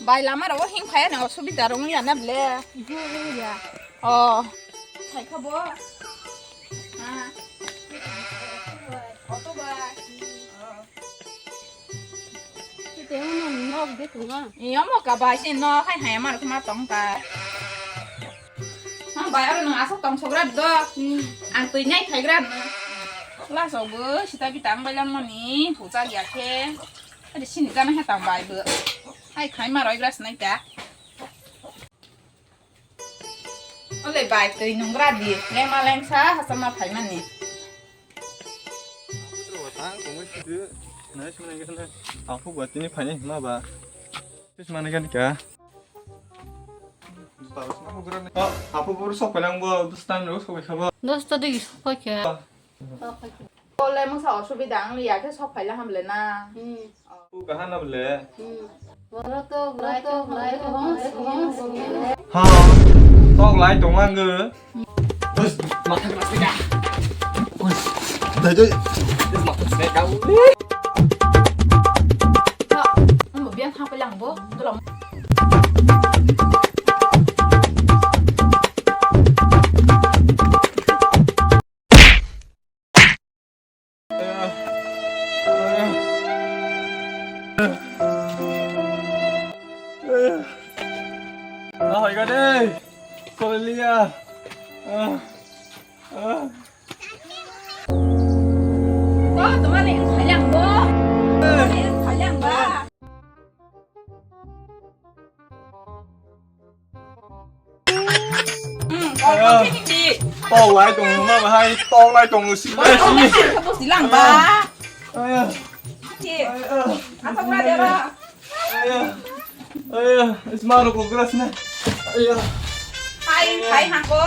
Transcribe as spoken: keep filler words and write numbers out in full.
Bai lama rogo hing phai ani osubida rong ya na ble. Ibu ya. Oh. Thai kha bo. Ha. Auto bai. Oh. Tete uno nok de tunga. Iyo mo ka bai si no hai hai mar kuma tong ka. Mang bai aro nang asok tong sogra do. Hmm. Ang tui nyai thaigra no. Laso bo sita bitang bai lang mani puja ya khe. Ade sini gana he tang bai bo. Hai khai ma roi gras nai ta. Ole bai tui nungra di. Lengma lengsa hasa ma phai mani. Tang tongwi sidi. Nai sini gana. Aku buat ini phai ma ba. Terus mana kan ka? Apo buru sok palang bo, dos tan ro sok khabo. Dos ta digi sok kha. Ole musa osubida ang ya khe sok phaila hamle na. Hmm. U kahan na bole. Hmm. Boro to, boro to, lai to, hong, hong, hong. Ha. Tok lai tong ang. Bus, matha keras ni ka. Bus. Dai dai. Bus matha keras ni ka. Ang biang hang pelang bo, tolong. Ah, hai ka dei. Solelia. Ah. Ah. Kok, teman ni sayang, bo. Teman ni sayang, ba. Hmm, kok, kok, sini, di. Tolai tong ma bahai, tolai tong si. Kok, kok, sini, kok, silang, ba. Ayo. Di. Ayo. Apa gua dia, ba? Ayo. Ayo, isma ro kok gelas na. Ayo. Hai, hai, hako.